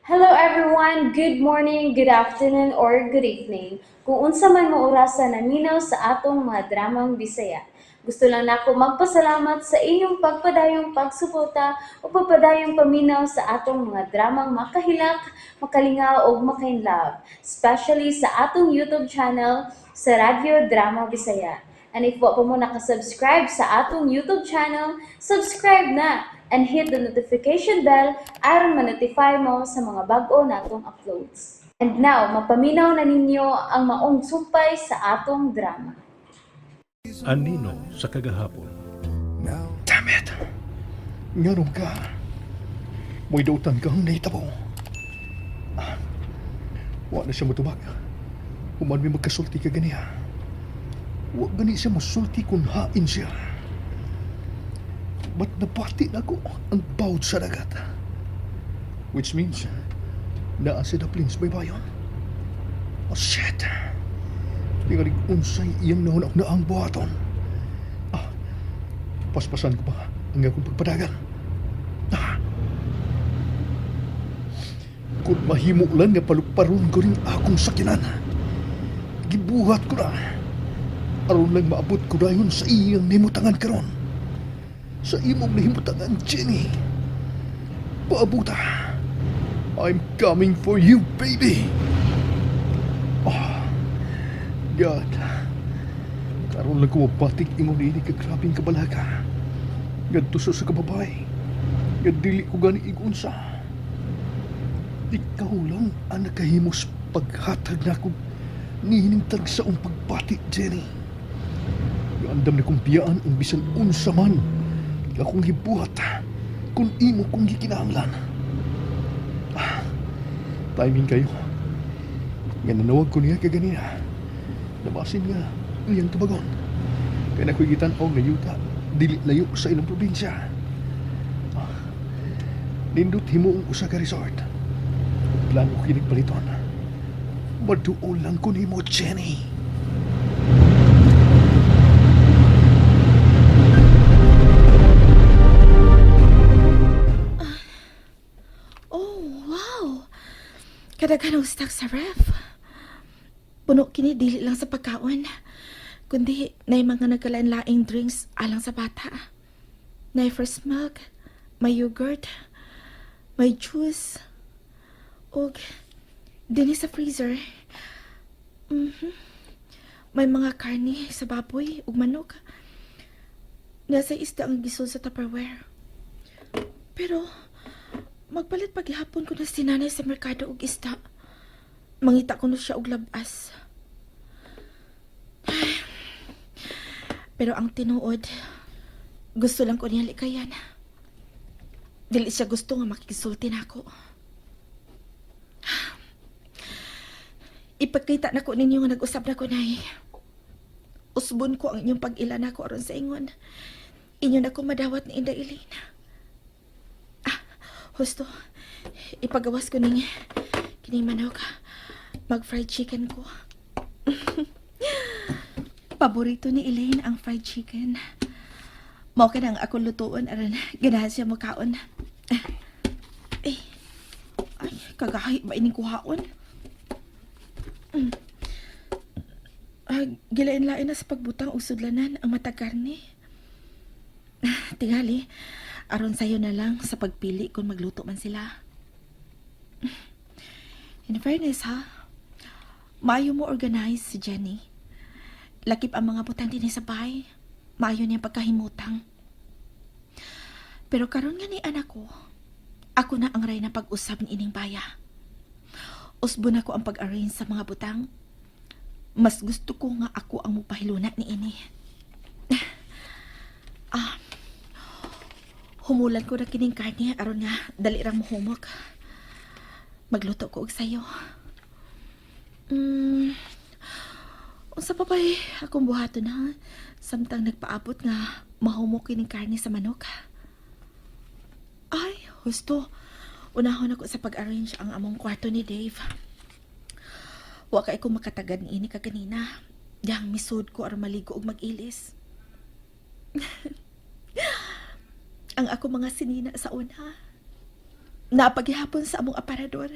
Hello everyone! Good morning, good afternoon, or good evening. Kung unsa man mo orasa naminaw sa atong mga dramang Bisaya. Gusto lang nako magpasalamat sa inyong pagpadayong pagsuporta o pagpadayong paminaw sa atong mga dramang makahilak, makalingaw ug makainlove, especially sa atong YouTube channel sa Radyo Drama Bisaya. And if wa pa mo nakasubscribe sa atong YouTube channel, subscribe na and hit the notification bell aron ma-notify mo sa mga bag-o natong uploads. And now, mapaminaw na ninyo ang maong sumpay sa atong drama. Anino sa kagahapon. Damn it! Nganong ka? Mo'y dautan kang nahitabo. Ah, wa na siya mutubag. Human may magkasulti ka ganiya. Wa gani siya musulti kung hain siya. Ba't nabati na ko ang bawd sa dagat? Which means, naa si Daplin sa baybayon. Oh shit! Tingalig unsay iyang nahuna na ang buhaton. Ah, paspasan ko pa ang akong pagpadagan. Ah. Kung mahimo lang nga paluparon ko rin akong sakyanan. Gibuhat ko na. Aron lang maabot ko dayon sa iyang nahimutangan karon. Sa imong nahimutangan, Jenny. Paabuta. I'm coming for you, baby. Oh, God. Karon lang ko mabatik ingon ini ka grabeng kabalaka. Ngadto sa kababae. Nga dili ko gani igunsa. Ikaw lang ang nakahimos paghatag nako niining tagsaong pagbati, Jenny. Andam na kong biyaan ang bisan unsa man akong gibuhat kung imo kong gikinahanglan. Ah, timing kayo. Nga nanawag ko niya kaganina. Nabasin nga iyang tubagon. Kaya nako'y gitan-aw nga yuta, dili layo sa ilang probinsya. Ah, nindot himuong usa ka resort. Plano kinig paliton. Maduol lang ko nimo, Jenny. Oh, wow! Kadaghan og stock sa ref. Puno kini dili lang sa pagkaon, kundi nay mga nagkalain-laing drinks alang sa bata. Nay fresh milk, may yogurt, may juice, ug dinhi sa freezer. May mga karne sa baboy ug manok. Nasa isda ang gisod sa Tupperware. Pero magpalit paghapon ko na si nanay sa merkado og isda. Mangita ko no siya og labas. Ay, pero ang tinuod, gusto lang ko niya likayan. Dili siya gusto nga makikisulti nako. Ipakita na ko ninyo nga nag-usab na ko, Nay. Usbon ko ang inyong pag-ila nako aron sa ingon. Inyo na ko madawat ni Inday Elaine. Ah, husto. Ipagawas ko ning kining manok. Mag-fried chicken ko. Paborito ni Elaine ang fried chicken. Mao ka nang ako lutuon aron ganahan siya mokaon. Eh, ay, kagahi ba ining kuhaon? Ah, gilain-lain na sa pagbutang og sudlanan ang matag karne. Ah, tingali, aron sayo na lang sa pagpili kung magluto man sila. In fairness ha, maayo mo organize si Jenny. Lakip ang mga butang dinhi sa bahay. Maayo niya pagkahimutang. Pero karon nga ni anak ko, ako na ang ray na pag-usab ni ining baya. Usbo na ko ang pag-arrange sa mga butang. Mas gusto ko nga ako ang mupahiluna ni ini. Ah, humulan ko na kining karne aron nga dali ra mohumok. Magluto ko og sayo. Unsa pa ba'y akong buhaton ha? Samtang nagpaabot nga mahumok kining karne sa manok. Ay, husto. Unahon ako sa pag-arrange ang among kwarto ni Dave. Wa kay ko makatagad ni ini kaganina. Yang misud ko aron maligo og mag-ilis. Ang ako mga sinina sa una. Napaghihapon sa among aparador.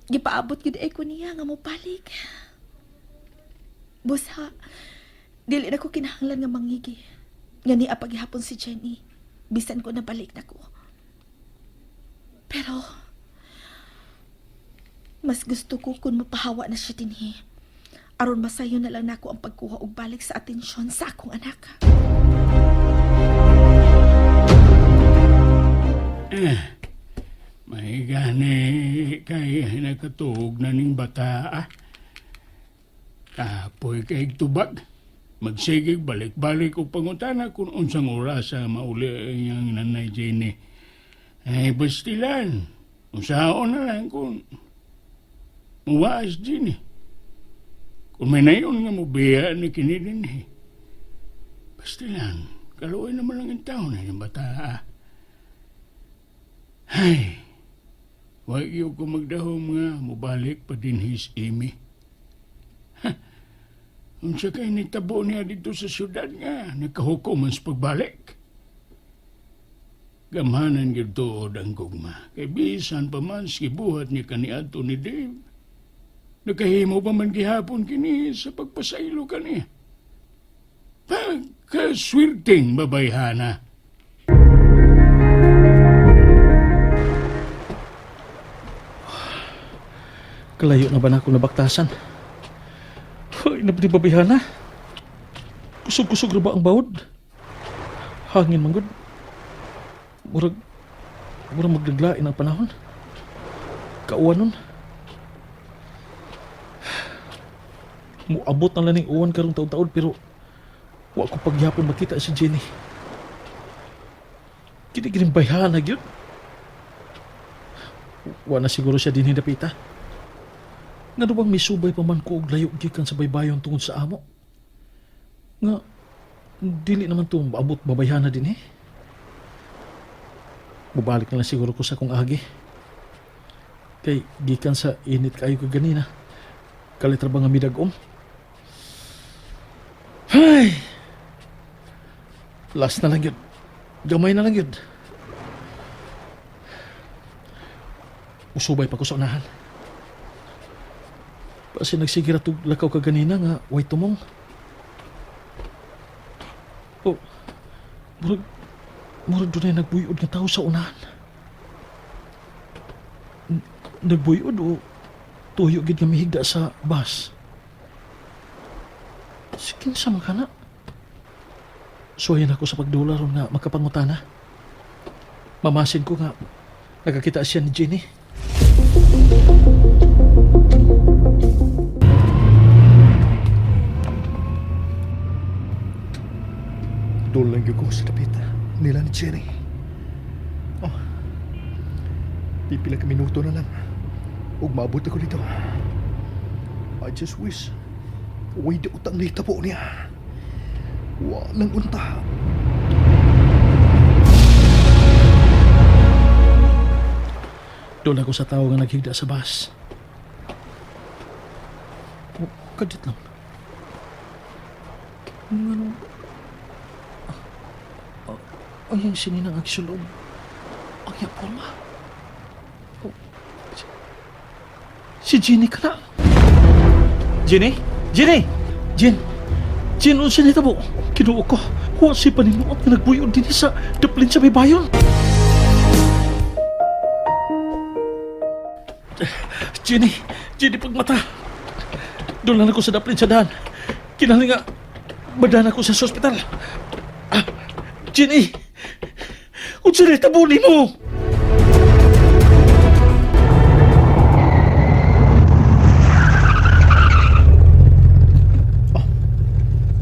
Gipaabot gid ay ko niya nga mobalik. Busa, dili na ko kinahanglan nga mangigi. Nga niya paghihapon si Jenny. Bisan ko nabalik na ko. Pero, mas gusto ko kung mapahawa na siya dinhi. Aron masayo na lang nako ang pagkuha og balik sa atensyon sa akong anak. Eh, may gani kay nakatuog na ning bata ah. Kapoy kay tubag. Magsigig balik-balik og pangutana kung unsang oras sa mauli ang nanay Jenny. Ay, bastilan. Usaon na lang kung muwaas Jenny. Kung may nayon nga mubiya ni kini din eh. Bastilan, kaluoy naman lang ang taon na yung bata ah. Ay, wag iyo ko magdahom nga mubalik pa din his Amy. Ha, unsa kay nitabo niya dito sa syudad nga, nakahukom man sa pagbalik. Gamhanan gyud tuod ang gugma. Kay bisan pa man gibuhat niya kaniadto ni Dave. Nakahimo pa man gihapon kini sa pagpasaylo kaniya. Pagkaswirting babayhana. Kalayo na ba na akong nabaktasan? Ay, nabdi babihana. Kusog-kusog ra ba ang bawod? Hangin manggod. Murag, murag maglaglain ang panahon. Kauwan nun. Muabot na lang ning uwan karong taon-taon pero wa ko pagyapon makita si Jenny. Kini gining bayhana gyud. Wa na siguro siya dinhi dapita. Nga bang misubay pa man ko og layo gikan sa baybayon tungod sa amo? Nga, dili naman to maabot babayhana din eh. Mubalik na lang siguro ko sa akong agi. Kay gikan sa init kayo kaganina. Kalit ra ba nga midagom? Ay! Last na lang yun. Gamay na lang yun. Usubay pa ko sa unahan. Kasi nagsigira tug lakaw ka ganina nga way tumong. Oh, murag, murag dunay nagbuyod nga tao sa unahan. Nagbuyod o tuyo gid nga mihigda sa bus. Sige sa man kana. Suwayan ako sa pagdula ron nga makapangutana. Mamasin ko nga nakakita siya ni Jenny. Doon lang ko sa dapit nila ni Jenny. Oh, pipila ka minuto na lang. Ug maabot ako dito. I just wish way di utang ni tapo niya. Walang unta. Doon ako sa tao nga naghigda sa bus. Oh, kadit lang. Ano? Ay, ang sininang ang sulog. Ang iyang forma. Oh, si Jenny ka na. Jenny? Jenny! Jen! Jen, unsa ni tabo? Kinuo ko. Huwag si paninuot nga nagbuyon din sa daplin sa baybayon. Jenny! Jenny, pagmata! Doon lang ako sa daplin sa daan. Kinahanglan nga, madaan ako sa ospital. Ah, Jenny! Unsa ni tabo nimo?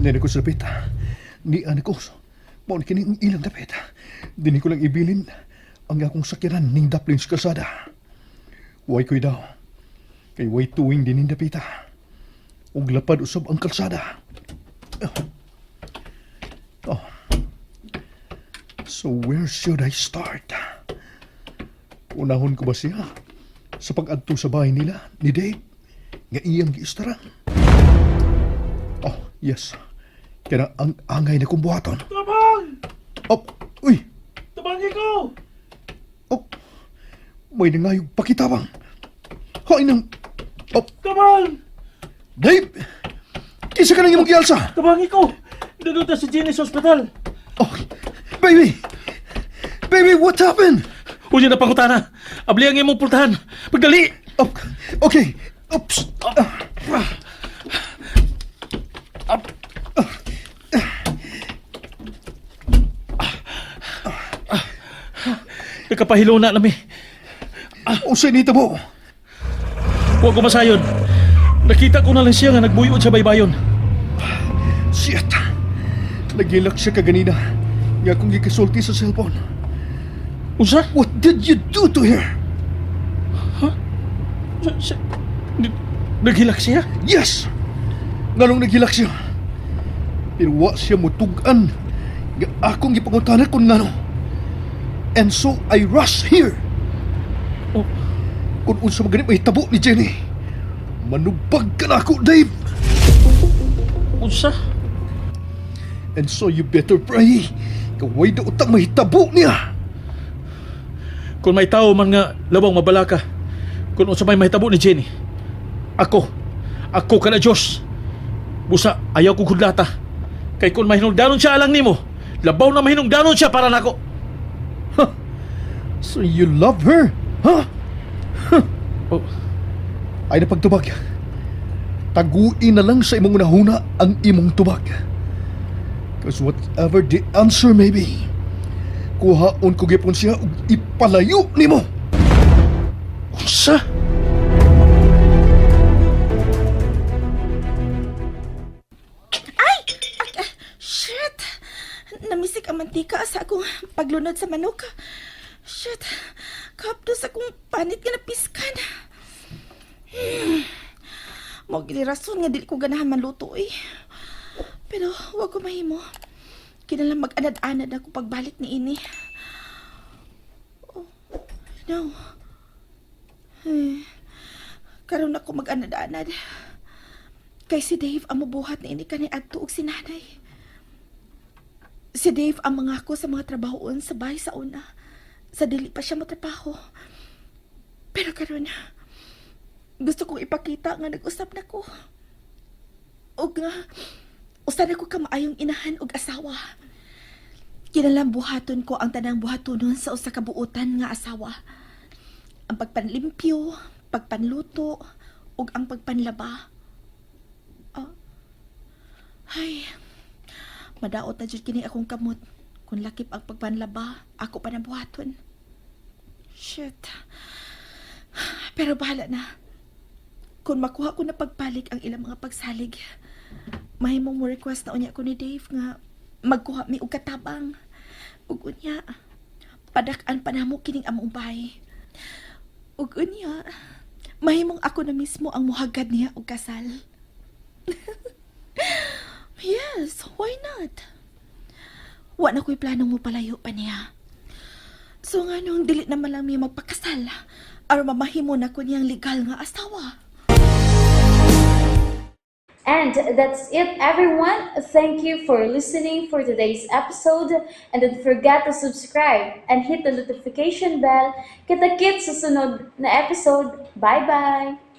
Nini ko sa dapit. Ni ani ko. Mao ni kini ang ilang dapit. Dini ko lang ibilin ang akong sakyanan ning daplin sa kalsada. Way ko'y daw. Kay way tuwing dinin dapita. Ug lapad usab ang kalsada. Oh. So where should I start? Unahon ko ba siya sa pag-adto sa bahay nila ni Dave nga iyang giistaran? Oh, yes. Kaya ang angay na kong buhaton. Tabang! Oh, uy! Tabangi ko! Oh, may nangayog pakitabang. Hoy nang... Oh, Tabang! Dave! Kinsa ka nang imong gialsa? Tabangi ko! Dadota si Jenny sa ospital. Oh, baby! Baby, what happened? Unya na pangutana. Abli ang imong pultahan. Pagdali! Oh, okay. Oops. Nagkapahilo na nami. Unsay nitabo? Huwag ko masayon. Nakita ko na lang siya nga nagbuyod sa baybayon. Shit! Nagilak siya kaganina. Nga akong gikasulti sa cellphone. Unsa? What did you do to her? Naghilak siya? Yes! Nganong naghilak siya? Pero wa siya mutugan. Nga akong gipangutana kung ngano. And so I rush here. Oh. Kung unsa man gani mahitabo ni Jenny. Manubag ka na ako, Dave. Unsa? And so you better pray. Kaway na utang mahitabo niya. Kung may tao man nga labaw mabalaka, kung unsa may mahitabo ni Jenny, ako, ako ka na Diyos. Busa, ayaw ko kudlata. Kay kung mahinungdanon siya alang nimo, labaw na mahinungdanon siya para nako. So you love her? Huh? Oh, Ay na pagtubag. Taguin na lang sa imong unahuna ang imong tubag. Cause whatever the answer may be, kuhaon ko gipon siya ug ipalayo nimo. Unsa? Ay! Ah, shit! Namisik ang mantika sa akong paglunod sa manok. Shit! Kapdo sa akong panit nga napiskan. Mao gini rason nga dili ko ganahan manluto eh. Pero wa ko mahimo. Kinahanglan mag-anad-anad ako pagbalik ni ini. Oh, no. Eh, karon ako mag-anad-anad. Kay si Dave ang mabuhat na ini kani adto og si nanay. Si Dave ang mangako sa mga trabahoon sa bahay sa una. Sa dili pa siya matrabaho. Pero karon gusto kong ipakita nga nag-usap na ko. Og nga usa na ko kamaayong inahan og asawa. Kinalang buhaton ko ang tanang buhatonon sa usa ka buotan nga asawa. Ang pagpanlimpyo, pagpanluto, ug ang pagpanlaba. Ay, madaot na jud kini akong kamot. Kung lakip ang pagpanlaba, ako pa na buhaton. Shit. Pero bahala na. Kung makuha ko na pagbalik ang ilang mga pagsalig, mahimong mo request na unya ko ni Dave nga magkuha mi og katabang. Ug unya, padak-an pa namo kining among bahay. Ug unya, mahimong ako na mismo ang muhagad niya og kasal. Yes, why not? Wa na ko'y planong mo palayo pa niya. So nga nung dili naman lang mi magpakasal, aron mamahimo na ko niyang legal nga asawa. And that's it, everyone. Thank you for listening for today's episode. And don't forget to subscribe and hit the notification bell. Kita-kits sa sunod na episode. Bye-bye!